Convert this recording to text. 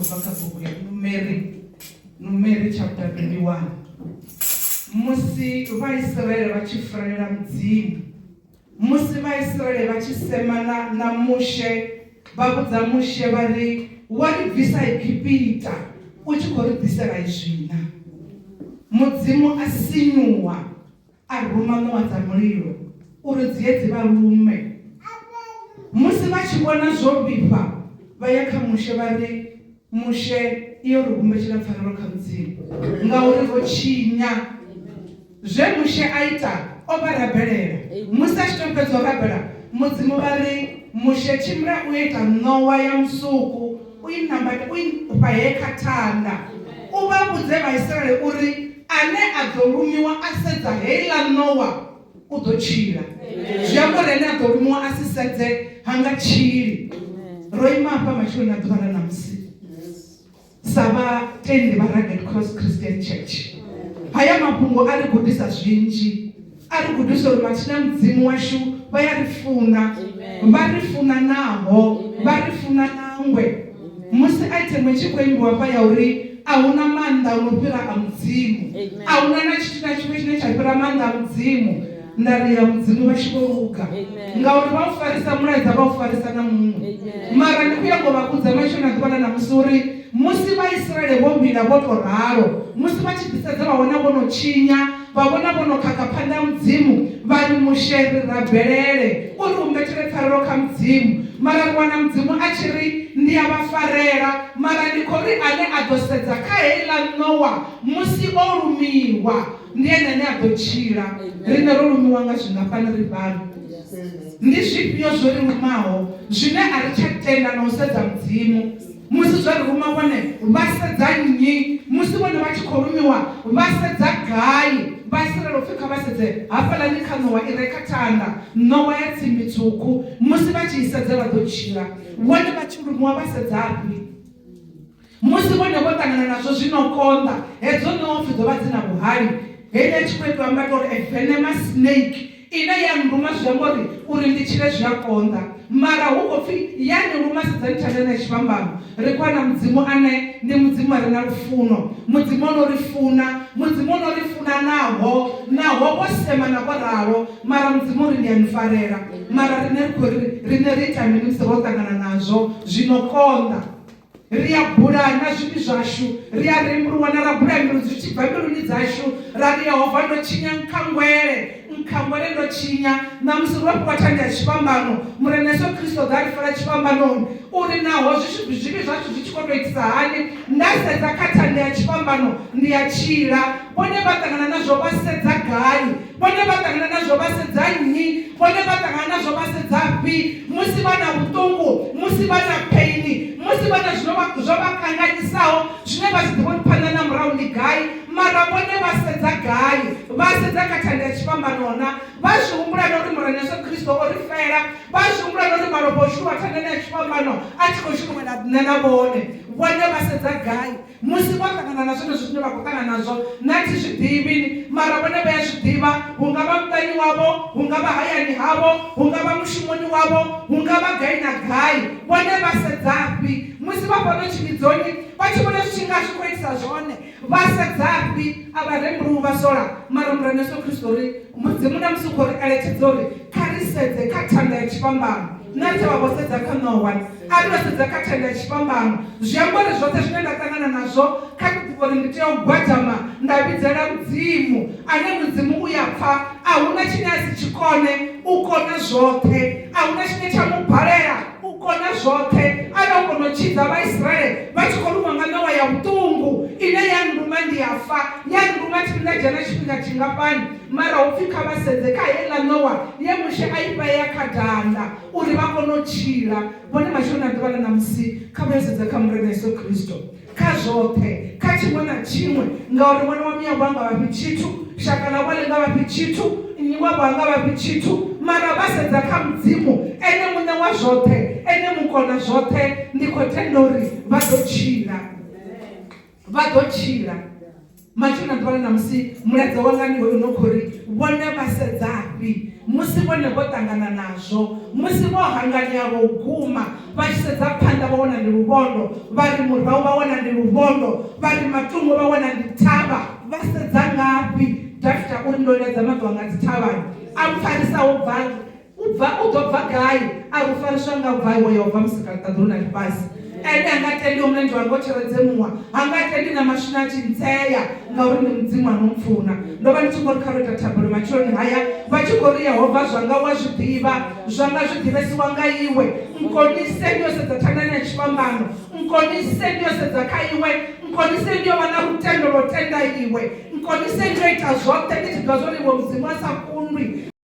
khou bva kha bugu ya Numeri, Numeri chapter 21. Musi Vhaisraele vha tshi furalela Mudzimu, musi Vhaisraele vha tshi semana na Mushe, vha vhudza Mushe vha ri, Wa ri bvisa Egipita u tshi khou ri ḓisela izwi na? Mudzimu a sinyuwa a ruma ṋowa dza mulilo uri dzi ye dzi vha lume. Musi vha tshi vhona zwo vhifha, vha ya kha Mushe vha ri, Mushe, iyo ri humbetshela pfarelo kha Mudzimu, ngauri ro tshinya. Zwe Mushe a ita, o vha rabelela. Musi a tshi tou fhedza u rabela, Mudzimu vha ri, Mushe, tshimbila u yo ita ṋowa ya musuku, u i nambate, u i fhahee kha thanda. U vha vhudze Vhaisraele uri, Ane a ḓo lumiwa a sedza heiḽa ṋowa u ḓo tshila. Zwi amba uri ane a ḓo lumiwa a si sedze ha nga tshili. Ro ima hafha matsheloni a ḓuvha ḽa ṋamusi sa vhatendi vha Rugged Cross Christian Church. Haya mafhungo a ri gudisa zwinzhi. A ri gudisa uri mathina Mudzimu washu vha ya ri funa. Vha ri funa naho, vha ri funa nangwe. Musi aithemu i tshi khou imbiwa hafha ya uri a hu na maanḓa a no fhira a Mudzimu, a hu na na tshithu na tshiṅwe tshine tsha fhira maanḓa a Mudzimu, nda ri ya Mudzimu vha tshi vho luga ngauri vha u farisa mulaedza vha u farisa na muṅwe. Mara ndi khou nyanga u vha vhudza matsheloni a ḓuvha ḽa ṋamusi uri musi Vhaisraele vho vhila vho tou ralo, musi vha tshi ḓisedza vha wana vho no tshinya, Vha vhona vho no khakha phanḓa ha Mudzimu, vha ri, Mushe, ri rabelele uri u mbetshele pfarelo kha Mudzimu. Mara ri wana Mudzimu a tshi ri, Ndi a vha farela, mara ndi khou ri ane a ḓo sedza kha heiḽa ṋowa musi o lumiwa, ndi ene ane a ḓo tshila. Riṋe ro lumiwa nga zwingafhani ri fhano? Ndi zwifhio zwo ri lumaho zwine a ri tsha tenda na u sedza Mudzimu? Musi zwo ri luma vhone vha sedza nnyi? Musi vhone vha tshi khou lumiwa vha sedza gai? Vhaisiraele hu pfi kha vha sedze hafhaḽani kha ṋowa i re kha thanda, ṋowa ya tsimbi tswuku. Musi vha tshi i sedza vha ḓo tshila. Vhone vha tshi lumiwa vha sedzafhi? Musi vhone vho ṱangana nazwo zwi no konḓa, hedzo ṋowa hu pfi dzo vha dzi na vhuhali. Heiḽa i tshi khou tou amba tou ri a venomous snake. Ine ya nnduma zwi amba uri uri ndi tshile zwi a konḓa. Mara hu khou pfi ya ni luma sedzani thandani ya tshifhambano. Ri khou wana Mudzimu ane ndi Mudzimu a re na lufuno. Mudzimu o no ri funa. Mudzimu o no ri funa naho naho vho semana vho ralo mara Mudzimu uri ndi a ni farela. Mara riṋe ri khou ri riṋe ri ita mini musi ro ṱangana nazwo zwi no konḓa. Ri a bula na zwivhi zwashu, ri a rembuluwa na ra bula mbilu zwi tshi bva mbiluni dzashu, ra ri, Yehova, ndo tshinya, nkhangwele, nkhangwele, ndo tshinya. Ṋamusi ro fhiwa thanda ya tshifhambano. Murena Yesu Kristo o ḓa a ri fela tshifhambanoni, uri naho zwi zwivhi zwashu zwi tshi khou tou itisa hani, nda sedza kha thanda ya tshifhambano, ndi a tshila. Vhone vha ṱangana nazwo vha sedza gai? Vhone vha ṱangana nazwo vha sedza nnyi? Vhone vha ṱangana nazwo vha sedzafhi? Musi vha na vhuṱungu, musi vha na pheini, musi vha na zwino vha, zwo vha kanganyisaho, zwine vha si ḓivhe uri phanḓa na murahu ndi gai, mara vhone vha sedza gai? Vha sedza kha thanda ya tshifhambano na? Vha zwi humbula na uri Murena Yesu Kristo o ri fela? Vha zwi humbula na uri malofha o shulwa thandani ya tshifhambano a tshi khou shuluwela nṋe na vhone? Vhone vha sedza gai? Musi vho ṱangana na zwenezwo zwine vha khou ṱangana nazwo, nṋe a thi zwi ḓivhi, mara vhone vha ya zwi ḓivha, hu nga vha muṱani wavho, hu nga vha hayani havho, hu nga vha mushumoni wavho, hu nga vha gai na gai. Vhone vha sedzafhi? Musi vha fhano tshivhidzoni, vha tshi vhona zwi tshi nga a zwi khou itisa zwone, vha sedzafhi? A vha rembuluwi vha sola. Mara Murena Yesu Kristo uri, Mudzimu na musi u khou ri eletshedza uri kha ri sedze kha thanda ya tshifhambano. Nṋe a thi tsha vha vho sedza kha ṋowa, a ri yo sedza kha thanda ya tshifhambano. Zwi amba uri zwoṱhe zwine nda ṱangana nazwo, kha ndi ḓivhe uri ndi tea u gwadama nda vhidzela Mudzimu, ane Mudzimu u ya pfa. A hu na tshine a si tshi kone, u kona zwoṱhe. A hu na tshine tsha mu balela, u kona zwoṱhe. Arali o kona u tshidza Vhaisraele vha tshi khou luṅwa nga ṋowa ya vhuṱungu ine ya nnduma ndi a fa, ya nnduma thi vhi nda dzhena tshifhinga tshingafhani. Mara hu pfi kha vha sedze kha heiḽa ṋowa ye Mushe a i vhea kha danda uri vha kone u tshila. Vhone matsheloni a ḓuvha ḽa ṋamusi kha vha yo sedza kha Murena Yesu Kristo kha zwoṱhe, kha tshiṅwe na tshiṅwe, ngauri ṅwana wa miyavho a nga vha fhi tshithu, shaka ḽavho a ḽi nga vha fhi tshithu, nnyi wavho a nga vha fhi tshithu, mara vha sedza kha Mudzimu, Ene muṋe wa zwoṱhe, Ene mukona zwoṱhe, ndi khou tenda uri vha ḓo tshila. Vha ḓo tshila. Matshelo na ḓuvha ḽa ṋamusi mulaedza wanga ndi hoyu no khou ri vhone vha sedzafhi musi vhone vho ṱangana nazwo, musi vho hanganea lwa u guma vha tshi sedza phanḓa vha wana ndi luvhondo, vha ri murahu vha wana ndi luvhondo, vha ri matungo vha wana ndi thavha, vha sedza ngafhi? Dafita uri ndo iledza maṱo anga dzithavhani, a mpfarisaho bva U bva, u ḓo bva gai? A ri, U fariswa nga u bva iwe Yehova Musika ḽiṱaḓulu na ḽifhasi. Ene ha nga tendi mulenzhe wanga u tshi redzemuwa, ha nga tendi na maswina a tshi ntsea, ngauri ndi Mudzimu a no mpfuna. Ndo vha ndi tshi khou ri kha ro ita thabelo matsheloni haya, vha tshi khou ri, Yehova, zwanga u a zwi ḓivha, zwanga zwi ḓivhesiwa nga iwe. Nkonise ndi yo sedza thandani ya tshifhambano. Nkonise ndi yo sedza kha iwe. Nkonise ndi yo vha na lutendo lwa u tenda iwe. Nkonise ndi yo ita zwoṱhe ndi tshi ḓivha zwa uri iwe Mudzimu a sa kundwi.